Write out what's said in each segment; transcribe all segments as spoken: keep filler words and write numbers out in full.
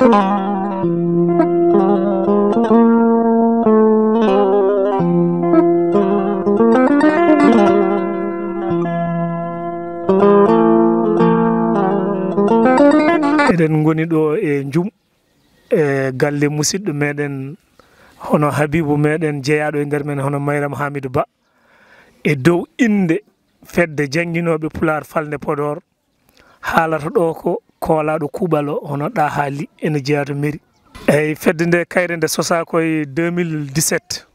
Eɗen ngoni ɗo e Njum, e galle musidɗo meɗen, hono Habibu meɗen, jeyaaɗo e nder men, hono Mayram Hamidou Ba, e dow innde fedde jannginooɓe Pulaar falnde Podor. Haalata ɗo ko koolaaɗo kuuɓal o, hono Ɗaha Ly, ene jeyaa to mairie. Eyyi, fedde nde kayre nde sosaa ko e deux mille dix-sept.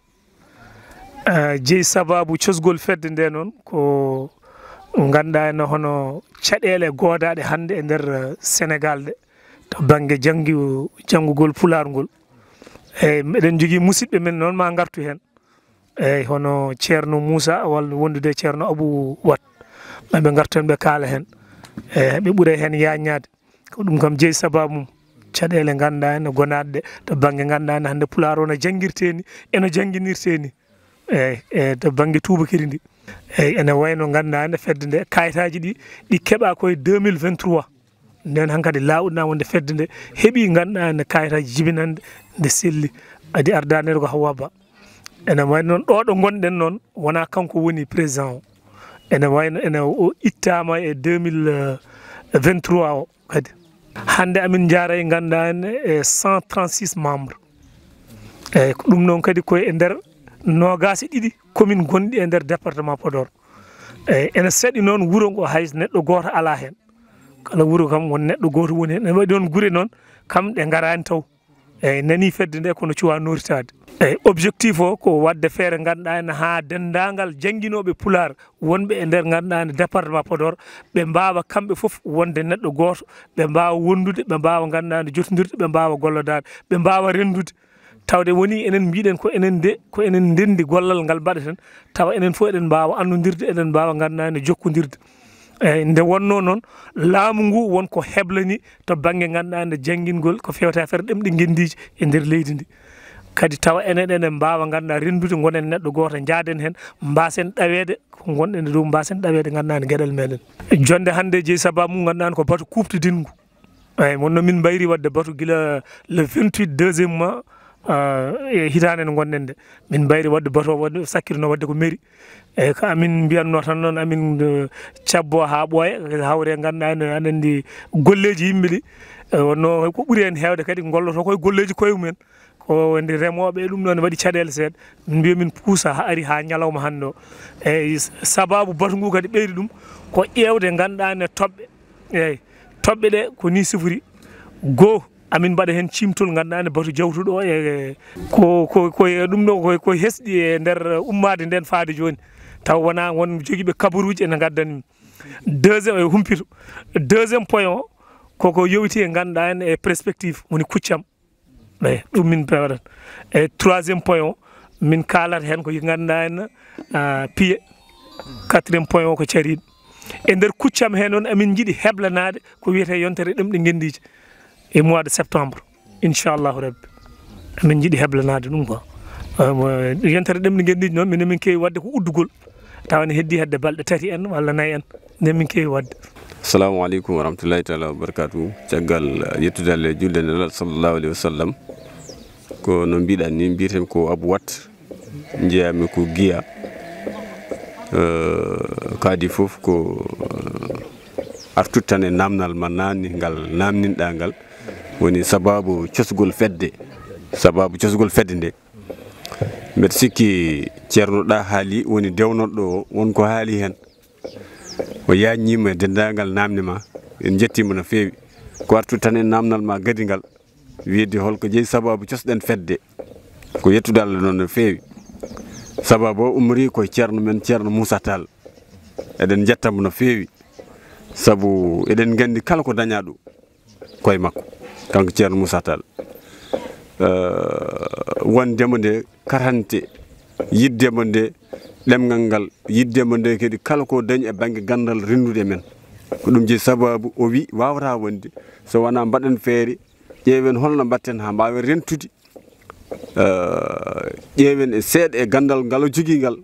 Eh, jeyi sabaabu cosgol fedde nde noon ko ngannduɗaa ene hono caɗeele goodaaɗe hannde e nder, eh, Senegaal ɗe to bannge janngi-, janngugol Pulaar ngol. Eyyi, meɗen njogii musidɓe men noon maa ngartu heen. Eyyi, hono Ceerno Muusa walla wondude e Ceerno Abuu Wat. Maa ɓe ngartu heen ɓe kaala heen. Eyyi, ɓe ɓuura heen yaaññaade. Ko ɗum kam jeyi sabaabu mum. Caɗeele ngannduɗaa ene gonaaɗe ɗe, to bannge ngannduɗaa ene hannde Pulaar o no janngirtee ni, eno jannginirtee ni. Eyyi, e to bannge tuubakiri ndi. Eyyi, ene wayno ngannduɗaa ene fedde nde, kayitaaji ɗi, ɗi keɓaa ko e deux mille vingt-trois. Nden hankadi laawɗinaa wonde fedde nde heɓii ngannduɗaa ene kayitaaji jibinande nde selli. Adi ardaneede ko Hawwa Ba. Ene wayno noon ɗo ɗo ngonɗen noon, wonaa kanko woni président o. Ene wayno ene o ittaama e deux mille vingt-trois o. Kadi hannde amin njaaray ngannduɗaa en e cent trente-six membres. Eyyi, ko ɗum noon kadi ko e nder noogaas e ɗiɗi commune gonɗi e nder département Podor. Eyyi, ene saɗi noon wuro ngo hay neɗɗo gooto alaa heen. Kala wuro kam won neɗɗo gooto woni heen. Ene waɗi noon gure noon kam ɗe ngaraani taw. Eyyi, nanii fedde nde kono cuwaa nooritaade. Eyyi, objectif o ko waɗde feere ngannduɗaa en haa denndaangal jannginooɓe Pulaar wonɓe e nder ngannduɗaa ene département Podor, ɓe mbaawa kamɓe fof wonde neɗɗo gooto, ɓe mbaawa wondude, ɓe mbaawa ngannduɗaa ene jotondirde, ɓe mbaawa gollodaade, ɓe mbaawa renndude. Tawde woni enen mbiɗen ko enen de, ko enen ndenndi gollal ngal mbaɗeten, tawa enen fof eɗen mbaawa annondirde, eɗen mbaawa ngannduɗaa ene jokkondirde. Eyyi, nde wonnoo noon, laamu ngu won ko heblani to bannge ngannduɗaa ene janngingol ko fewte affaire ɗemɗe ngenndiije e nder leydi ndi. Kadi tawa enen ene mbaawa ngannduɗaa renndude, ngonen neɗɗo gooto, njaaden heen, mbaasen ɗaweede ko ngonɗen e dow, mbaasen ɗaweede ngannduɗaa ene geɗal meɗen. Jonnde hannde jeyi sabaabu mum ngannduɗaa ko batu kuuɓtodingu. Eyyi, wonno min mbayri waɗde batu gila le vingt-huit deuxième mois, ah, e hitaande nde ngonɗen nde. Min mbayri waɗde batu o, waɗde sakkitno waɗde ko mairie. Eyyi, ko amin mbiyatno tan noon, amin, eh, cabbo haa ɓooya, hawre ngannduɗaa ene, aɗa anndi golleeji yimɓe ɗi. Eh, wonno ko ɓuri heen heewde kadi ngolloto koye golleeji koye mumen. Ko wonde remooɓe e ɗum ɗoon waɗi caɗeele seeɗa. Min mbiya min puusa haa ari haa ñalawma hannde o. Eyyi, sabaabu batu ngu kadi ɓeydi ɗum ko ƴeewde ngannduɗaa ene toɓɓe. Eyyi, toɓɓe ɗe ko ni sifori. Goo, amin mbaɗa heen ciimtol ngannduɗaa ene batu jawtuɗo o e ko, ko, ko e ɗum ɗo ko, ko hesɗi e nder ummaade nden faade jooni. Taw wonaa won jogiiɓe kabaruuji ene ngaddani. Deuxième, e humpito. Deuxième point o, koko yowiti e ngannduɗaa en e perspective, woni kuccam. Eyyi, ɗum min pewata. E troisième point o, min kaalata heen ko ngannduɗaa en, ah, piye. Quatrième point o ko cariiɗo. E nder kuccam heen noon, amin njiɗi heblanaade ko wiyetee yontere ɗemɗe ngenndiije e mois de septembre. Inchallahu Rabbi. Amin njiɗi heblanaade ɗum quoi. Eh, mo, yontere ɗemɗe ngenndiije noon, minen min keewi waɗde ko uddugol. Tawa ne heddii hedde balɗe tati en walla nayi en. Nden min keewi waɗde. Assalamu aleykum wa rahmatullahi taala wa barakatuhu. Caggal, eh, yettude Allah e julde e Nelaaɗo sallallahu aleyhi wa sallam. Ko no mbiɗan ni, mbiyeten ko Abou Wat, njeyaami ko Giya. Eh, kadi fof ko, eh, artude tan e naamnal ma naamni ngal, naamninɗaa ngal. Woni sabaabu cosgol fedde, sabaabu cosgol fedde nde. Mbeɗa sikki Ceerno Ɗa haali woni dewnooɗo o, won ko haali heen. O yaaññiima e denndaangal naamne ma. En njettiima no feewi. Ko artude tan e naamnal ma gadi ngal, wiyde hol ko jeyi sabaabu cosɗen fedde. Ko yettude Allah noon no feewi. Sabaabu o ummorii ko e Ceerno men, Ceerno Muusa Taal. Eɗen njetta mo no feewi. Sabu eɗen nganndi kala ko dañaa ɗo, ko e makko, kanko Ceerno Muusa Taal. Eh, wonde mo nde karante, yidde mo nde ɗemngal ngal, yidde mo nde kadi kala ko dañi e bannge ganndal renndude men. Ko ɗum jeyi sabaabu o wi waawataa wonde, so wonaa mbaɗen feere, ƴeewen holno mbaɗten haa mbaawen rentude, eh, ƴeewen e seeɗa e ganndal ngal o jogii ngal,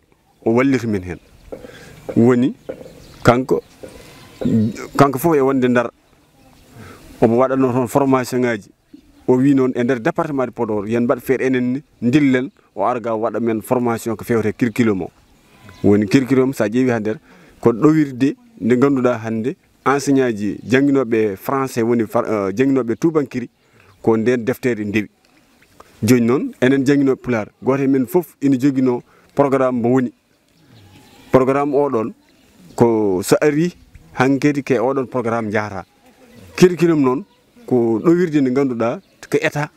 o wallita min heen. Woni kanko, kanko fof e wonde Ndar, omo waɗanoo toon formation ngaaji, O wi noon e nder département de Podor, yen mbaɗ feere enen ne, ndillen, o ara ga waɗa men formation ko fewte curriculum o. Woni curriculum, so a ƴeewi ha nder, ko ɗowirde nde ngannduɗaa hannde enseignant ji jannginooɓe français woni far-, eh, jannginooɓe tuubankiri, ko nden deftere ndewi. Jooni noon, enen jannginooɓe pulaar, gooto e men fof ina joginoo programme mo woni. Programme oɗon, ko so ari, hankadi ke oɗon programme njahata. Curriculum noon, ko ɗowirde nde ngannduɗaa ko état,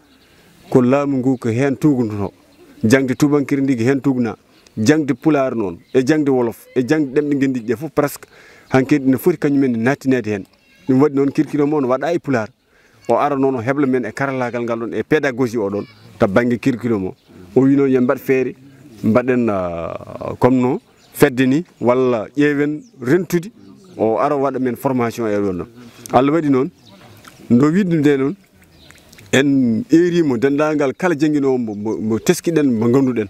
ko laamu ngu ko heen tuugnuto. Jaŋde tuubankiri ndi ko heen tuugna. Jaŋde pulaar noon, e jaŋde wolof, e jaŋde ɗemɗe ngenndiije ɗe fof presque, hankadi ne foti kañum en ne nattineede heen. Ɗum waɗi noon curriculum o no waɗa e pulaar. O ara noon o hebla men e karallaagal ngal ɗon e pédagogie o ɗon to bannge curriculum o. O wi noon yen mbaɗ feere, mbaɗen, ah, comme no fedde ni, walla ƴeewen rentude, o ara waɗa men formation e ɗon ɗon. Allah waɗi noon, ndo wiɗde nde noon, en eerimo denndaangal kala jannginoowo mo, mo, mo teskiɗen, mo ngannduɗen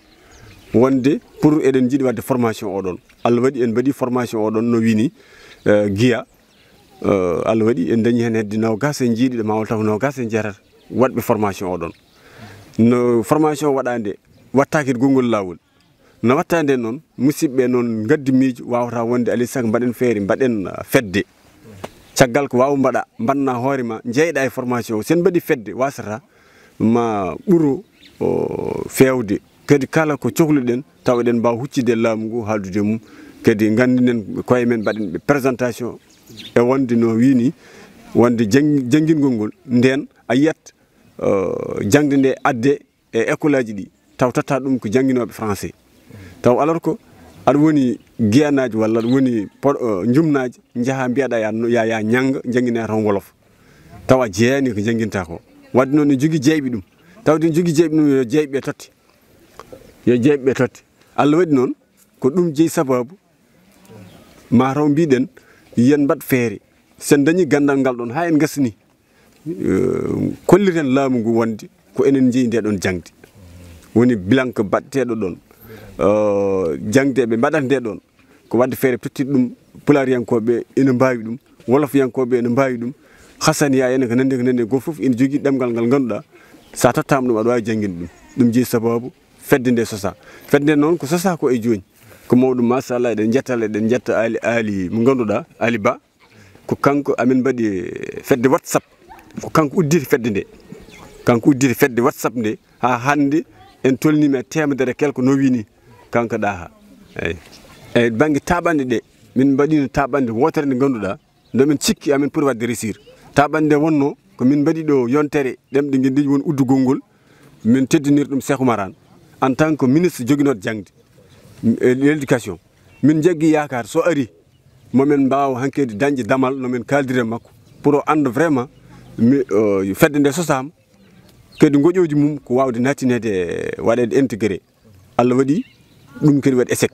wonde pour eɗen njiɗi waɗde formation o ɗon. Allah waɗi en mbaɗi formation o ɗon no wini, eh, Giya. Eh, Allah waɗi en dañi heen hedde noogaas e jeeɗiɗo, ma walla taw noogaas e jeetati waɗɓe formation o ɗon. No formation o waɗa nde, wattaaki e konngol laawol. No watta nde noon, musidɓe noon ngaddi miijo, wawata wonde alay sago mbaɗen feere, mbaɗen, ah, fedde. Caggal ko waaw mbaɗa, mbanna hoore ma, jeyɗa e formation o. Sen mbaɗi fedde, wasata ma ɓuro, o, feewde. Kadi kala ko cohluɗen, taw eɗen mbaawa huccitde e laamu ngu, haaldude e mum. Kadi nganndinen koye men, mbaɗen ɓe présentation e wonde no wini, wonde jang-, janngingol ngol. Nden a yiyat, eh, jaŋde nde adde e école aji ɗi, taw totta ɗum ko jannginooɓe français. Taw alors que aɗa woni Giyanaaji walla aɗa woni po-, eh, Njumnaaji, njaha mbiyaɗa ya, ya, ya ñannga, janngine tan wolof. Taw a jeeyani ko jannginta ko. Wadde noon ne jogii jeyɓe ɗum. Tawde ne jogii jeyɓe ɗum, yo jeyɓe totte. Yo jeyɓe totte. Allah waɗi noon ko ɗum jeyi sababu. Ma taw mbiɗen, yen mbaɗ feere. Sen dañi ganndal ngal ɗon, haa en ngasni, eh, kolliten laamu ngu wonde ko enen njeyi nde ɗon jaŋde. Woni bilan ko baɗteeɗo ɗon, eh, jaŋde ɓe mbaɗata nde ɗon. Ko waɗde feere tottiɗo ɗum, pulaariyankooɓe ina mbaawi ɗum, wolofiyankooɓe ina mbaawi ɗum, hasaniya en ko nanndi, ko nanndi, gooto fof ina jogii ɗemngal ngal ngannduɗaa, so a tottaama ɗum, aɗa waawi jannginde ɗum. Ɗum jeyi sababu fedde nde sosa. Fedde nde noon ko sosa ko e jooni. Ko mawɗum, machallah, eɗen njetta, eɗen njetta Ali, Ali mo ngannduɗaa, Ali Ba. Ko kanko amin mbaɗi fedde WhatsApp. Ko kanko udditi fedde nde. Kanko udditi fedde WhatsApp nde. Haa hannde en tolniima e teemedere quelque no wini. Kanko Ɗaha. Eyi. Eyi, bannge taaɓanɗe ɗe, min mbaɗino taaɓannde wootere nde ngannduɗaa, nde min cikki amin poti waɗde réussir. Taaɓannde wonno ko min mbaɗi ɗo yontere ɗemɗe ngenndiiji woni uddugol ngol, min teddinir ɗum Cheikh Oumar Anne en tant que ministre joginooɗo jaŋde, e l'éducation. Min njaggi yaakaar so ari, momin mbaawa hankadi dañde damal no min kaaldiri e makko, pour o annda vraiment mi, o, fedde nde sosaama, kadi ngoƴooji mum ko waawde nattineede, waɗeede intégré. Allah waɗi ɗum kadi waɗi échec.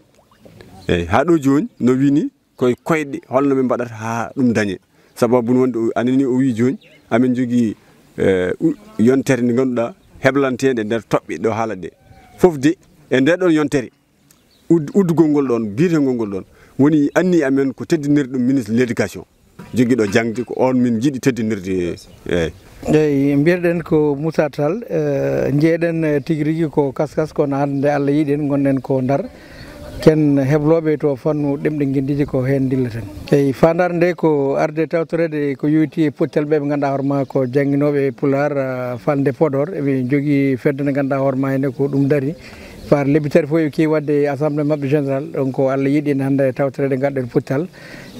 Eyi, haa ɗo jooni no wini koye koyɗe holno min mbaɗata haa ɗum dañe. Sababu wonde o, anani o wi jooni amin jogii, eh, u-, yontere nde ngannduɗaa heblanteende nder toɓɓe ɗo haalata ɗe. Fof de e nde ɗon yontere, ud-, uddugol ngol ɗon, biyetegol ngol ɗon, woni anni amen ko teddinirde ɗum ministre de l'éducation. Jogiiɗo jaŋde, ko on min njiɗi teddinirde. Eyi. Eyi, mbiyɗen ko Moussa Tall, eh, njeeɗen, eh, tigi rigi ko Kaskas, kono hannde Allah yiɗi en ngonɗen ko Ndar. Ken heblooɓe to fannu ɗemɗe ngenndiije ko heen ndilleten. Eyi, faandaare nde ko arde tawtoreede ko yowitii e pottal ɓe ɓe ngannduɗaa hoore maa ko jannginooɓe Pulaar, ah, falnde Podor. Eɓe njogii fedde nde ngannduɗaa hoore maa heen ko ɗum dari. Par lebbi tati fof eɓe keewi waɗde assemblée maɓɓe générale. Donc, Allah yiɗi en hannde tawtoreede ngarɗen pottal.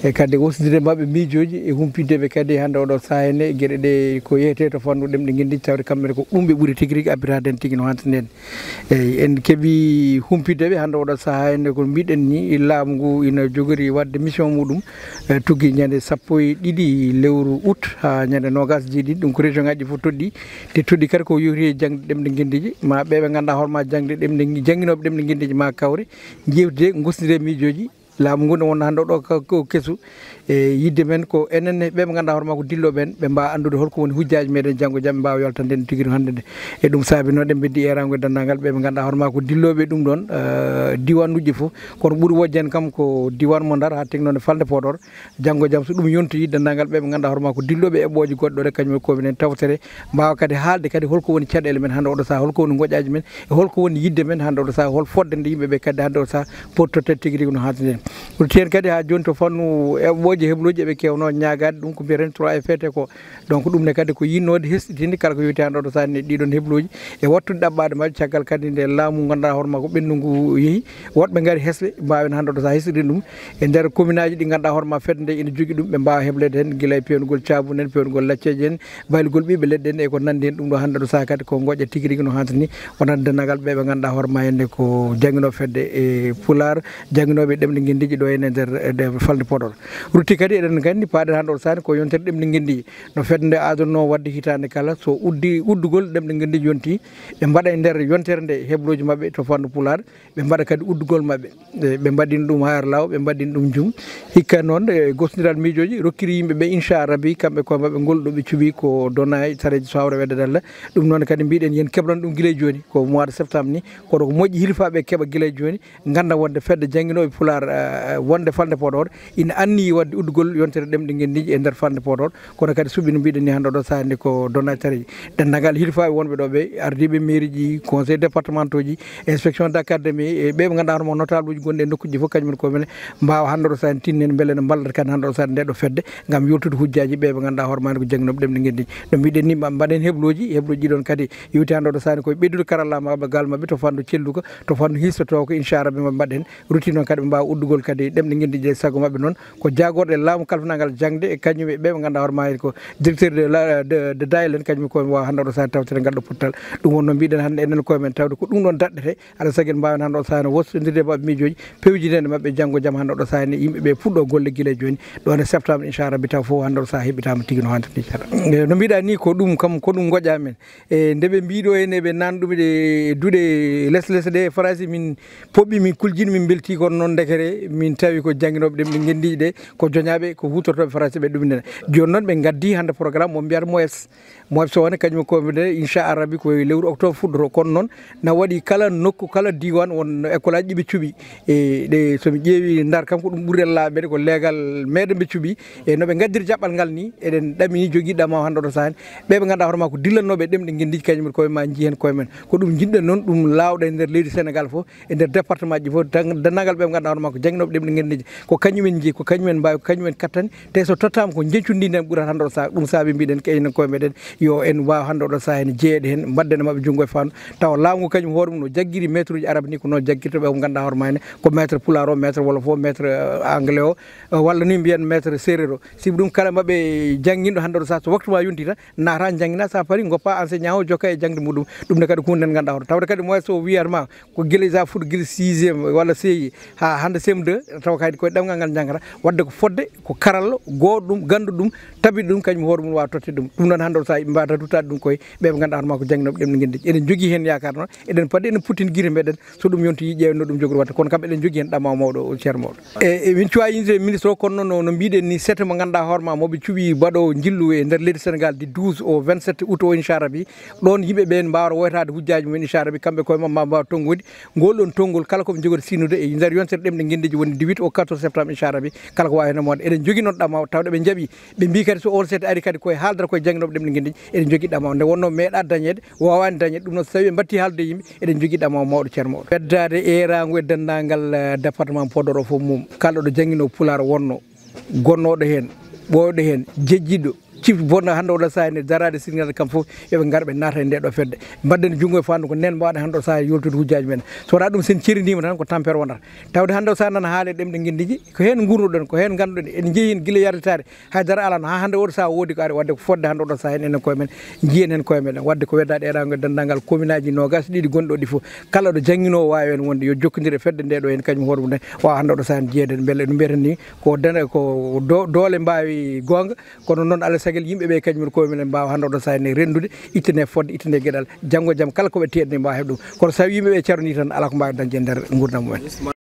E kadi wosdinde maɓɓe miijooji e humpitde ɓe kadi hannde oɗo sahaa henne e geɗe ɗe ko yehete to fannu ɗemɗe ngenndiije, tawde kamɓe ne ko ɗum ɓe ɓuri tigi rigi abbitaade en tigi no hanti nden. Eyi, en keɓi humpitde ɓe hannde oɗo sahaa henne ko mbiɗen ni laamu ngu ina jogori waɗde mission muɗum, e tuggi ñande sappo e ɗiɗi lewru août haa ñande noogaas e jeeɗiɗi, ɗum ko région ngaji fof toɗɗi, te toɗɗi kadi ko yowti e jaŋde ɗemɗe ngenndiije, ma ɓe ɓe ngannduɗaa hoore maa jaŋde ɗemɗe, jannginooɓe ɗemɗe ngenndiije ma kawre, njeewtide, gosnondire miijooji, laamu ngu ne wonno hannde ɗo ka-, ko kesu, E yidde men ko enen ɓe ɓe ngannduɗaa hoore maa ko dillooɓe en, ɓe mbaawa anndude hol ko woni hujjaaji meɗen janngo jam, ɓe mbaawa yoltande en tigi hannde nde. E ɗum saabi noon ɗen mbeddi eeraango e denndaangal ɓe ɓe ngannduɗaa hoore maa ko dillooɓe ɗum ɗoon, eh, diiwaanuuji fof. Kono ɓuri wojde en kam ko diiwaan mo Ndar haa teŋnoonde falnde Podor. Janngo jam so ɗum yontoyi, denndaangal ɓe ɓe ngannduɗaa hoore maa ko dillooɓe eɓɓooje goɗɗe ɗo, kañum e ko minen tawtere mbaawa kadi haalde kadi hol ko woni caɗeele men hannde oɗo sahaa, hol ko woni ngoƴaaji men, e hol ko woni yidde men hannde oɗo sahaa, hol fodde nde yimɓe ɓe kadi hannde oɗo sahaa poti tottede tigi rigi no haanirta ni. Rutti heen kadi haa jooni to fannu eɓɓooje heblooji eɓe keewno ñaagaade ɗum ko mbiyeten trois F P T ko. Donc ɗum ne kadi ko yinnoode hesɗitinde kala ko yowiti hannde oɗo sahaa ni ɗiɗon heblooji e wattude ɗaɓɓaade majje caggal kadi nde laamu ngannduɗaa hoore maa ko ɓenndu ngu yehi, woɗɓe ngari hesɓe mbaawen hannde oɗo sahaa hesɗitinde ɗum e nder commune aji ɗi ngannduɗaa hoore maa fedde nde ina jogii ɗum ɓe mbaawa hebleede heen gila e peewnugol caabun en, peewnugol lacceeje en, baylugol ɓiɓɓe leɗɗe en e ko nanndi heen. Ɗum ɗo hannde ɗo sahaa kadi ko ngoƴa tigi rigi no haanirta ni, wonande denndaangal ɓe ɓe ngannduɗaa hoore maa hannde ko jannginooɓe fedde e Pulaar, jannginooɓe ɗemɗe ngenndiiji ɗo heen e nder, e nder falnde Podor. Rutti kadi eɗen nganndi paaɗen hannde oɗo sahaa ni ko yontere ɗemɗe ngenndiiji no fedde nde aadannoo waɗde hitaande kala so uddi uddugol ɗemɗe ngenndiiji yonti, ɓe mbaɗa e nder yontere nde heblooji maɓɓe to fannu Pulaar, ɓe mbaɗa kadi uddugol maɓɓe. E, ɓe mbaɗɗina ɗum Haayre Laaw, ɓe mbaɗɗina ɗum Jum. Hikka noon, e gosndiral miijooji rokkiri yimɓe ɓe, inchallah rabbi, kamɓe koye maɓɓe ngol ɗo ɓe cuɓi ko Dona e Sareji Sowre Wedde Dalla. Ɗum noon kadi mbiɗen yen keblon ɗum gila e jooni, ko mois de septembre ni, kono ko moƴƴi hilifaaɓe keɓa gila e jooni, ngannda wonde fedde jannginooɓe Pulaar, eh, wonde falnde Podor ina anniyi waɗde uddugol yontere ɗemɗe ngenndiiji e nder falnde Podor. Kono kadi suɓi no mbiɗen ni hannde oɗo sahaa nde ko Dona Sareji, denndaangal hilifaaɓe wonɓe ɗo ɓe, ardiiɓe mairie ji, conseil départementaux ji, inspection d'académie, e ɓe ɓe ngannduɗaa hoore maa notable uji gonɗi e nokkuuji fof, kañum en koye mumen mbaawa hannde oɗo sahaa ni tinnen mbele no mballata kadi hannde oɗo sahaa nde ɗo fedde ngam yewtude hujjaaji ɓe ɓe ngannduɗaa hoore maa ko jannginooɓe ɗemɗe ngenndiiji. No mbiɗen ni ma mbaɗen heblooji, heblooji ɗi ɗoon kadi yewti hannde oɗo sahaa ni koye ɓeydude karallaagal maɓɓe to fannu celluka, to fannu hiistotooko, inchallah rabbi maɓɓe mbaɗen. Rutti noon kadi ɓe mbaawa uddugol kadi ɗemɗe ngenndiiji ɗe sago maɓɓe noon. Ko jaagorɗe laamu kalfinaagal jaŋde e kañum e ɓe ɓe ngannduɗaa hoore maa ko directeur de la, de, de Daylen, kañum ko waawa hannde oɗo sahaa tawtere ngal ɗo pottal. Ɗum wonno mbiɗen hannde enen koye men tawde ko ɗum ɗoon daɗɗete. Aɗa saagi en mbaawen hannde oɗo sahaa no wostondirde e maɓɓe miijooji, pewjidande maɓɓe janngo jam hannde oɗo sahaa ne yimɓe ɓe puɗɗo golle gila e jooni. Ɗoon e septembre, inchallah rabbi taw fof hannde oɗo sahaa heɓitaama tigi no haanirta ni, inchallah. E no mbiɗa ni ko ɗum kam ko ɗum ngoƴa men. E nde ɓe mbiɗo en eɓe nan ɗum e duɗe les les ɗe Farayse min poɓɓi min kuljini min belti kono noon ndekere min tawi ko jannginooɓe ɗemɗe ngenndiiji ɗe ko joñaaɓe ko huutortooɓe Farayse ɓe ɗum nene. Jooni noon ɓe ngaddi hannde programme mo mbiyata moes. Moes so wone kañum ko nde inchallah rabbi ko e lewru octobre fuɗɗoto kono noon na waɗi kala nokku kala diiwaan won école aji ɗi ɓe cuɓi. E ɗe so mi ƴeewi Ndar kam ko ɗum ɓuri laaɓeede ko leegal meɗen ɓe cuɓi. E no ɓe ngaddir jaɓɓal ngal ni eɗen ɗamini jogii ɗama o hannde oɗo sahaa ɓe ɓe ngannduɗaa hoore maa ko dillannooɓe e ɗemɗe ngenndiiji kañum koye ma nji heen koye men. Ko ɗum njiɗɗen noon ɗum laawɗa e nder leydi Sénégal fof, e nder département ji fof, tan denndaangal ɓe ɓe ngannduɗaa hoore maa ko jannginooɓe ɗemɗe ngenndiiji ko kañum en nji, ko kañum en mbaawi, ko kañum en kattani. Te so tottaama ko njeñcudi ndi nden ɓurata hannde oɗo sahaa. Ɗum saabi mbiɗen ko enen koye meɗen yo en waaw hannde oɗo sahaa heen jeyeede heen, mbaɗden e maɓɓe junngo e faandu. Tawa laamu ngu kañum hoore mum no jaggiri maître uji arabe ni ko noon jaggirta ɓe ko ngannduɗaa hoore maa heen ko maître pulaar o, maître wolof o, maître, eh, anglais o, eh, walla ni mbiyen maître séeréer o. Sibu ɗum kala maɓɓe jannginɗo hannde oɗo sahaa so waktu ma yonti tan naata janngina, so a paari ngoppa enseignant o jokka e jaŋde muɗum. Ɗum ne kadi ko huunde nde ngannduɗaa hoore tawde kadi moyen so wiyata ma ko gila sa fuɗɗo gila sixième walla C I haa hannde C M deux tawa kadi koye ɗemngal ngal njanngata. Waɗde ko fodde ko karallo gooto ɗum, ganndo ɗum, tabitɗo ɗum, kañum hoore mum waawa totte ɗum. Ɗum noon hannde o sahaa yimɓe mbaawata ruttaade ɗum koye ɓe ɓe ngannduɗaa hoore maa ko jannginooɓe ɗemɗe ngenndiiji. Eɗen njogii heen yaakaar noon, eɗen paɗi eɗen puttin gite meɗen. So ɗum yonti ƴeewen no ɗum jogori waɗde kono kam eɗen njogii heen ɗama mawɗo o ceerno mawɗo. E, e min cuwaa yinde ministre o kono noon no mbiɗen ni seete mo ngannduɗaa hoore maa moɓe cuɓi mbaɗo njillu e nder leydi Sénégal du douze au vingt-sept août o inchallah rabbi. Ɗoon yimɓe ɓeen mbaawata woytaade hujjaaji mumen inchallah rabbi kamɓe koye maɓɓe mbaawa tonngudi. Ngol ɗoon tonngol kala ko ɓe njogori sinnude e nder yontere ɗemɗe ngenndiiji woni du huit au quatorze septembre inchallah rabbi. Kala ko waawi heen e moɗon eɗen njogii noon ɗama o tawde ɓe njaɓi. Ɓe mbii kadi so on seeɗa ari kadi koye haaldata koye jannginooɓe ɗemɗe ngenndiiji eɗen njogii ɗama o nde wonno meeɗa dañeede, waawaani dañeede. Ɗum noon so tawii ɓe mbattii haalde e yimɓe eɗen njogii ɗama o mawɗo ceerno mawɗo. Ɓeddaade eeraango e denndaangal, eh, département Podor o fof mum kala ɗo jannginoo pulaar wonno gonnooɗo heen, ɓooyɗo heen, jejjitɗo, cif bonno hannde oɗo sahaa nde daraade sirngal kam fof yoɓe ngar ɓe naata e nde ɗo fedde. Mbaɗden junngo e faandu ko nden mbaawɗen hannde o sahaa yoltude hujjaaji men. So wonaa ɗum sen cerindiima tan ko tampere wonata. Tawde hannde o sahaa nana haale ɗemɗe ngenndiiji ko heen ngurnuɗen, ko heen ngannduɗen. Eɗen njehi heen gila yarditaare haydara alano haa hannde oɗo sahaa woodi ko ari waɗde ko fodde hannde oɗo sahaa heen enen koye men njiyen heen koye meɗen. Waɗde ko weddaade eeraango e denndaangal commune aji noogaas ɗiɗi gonɗo ɗi fof kala ɗo jannginoowo waawi heen wonde yo jokkondir e fedde nde ɗo heen kañum hoore mum en waawa hannde oɗo sahaa heen jeyeede mbele no mbiyeten ni ko dene ko do-, doole mbaawi goonga. Kono noon alaa sagal yimɓe ɓe kañum koye mumen mbaawa hannde oɗo sahaa ne renndude ittane fodde ittane geɗal janngo jam kala ko ɓe teeɗni mbaawa heɓ ɗum. Kono so tawi yimɓe ɓe caroni tan alaa ko mbaawi dañde e nder nguurndam mumen.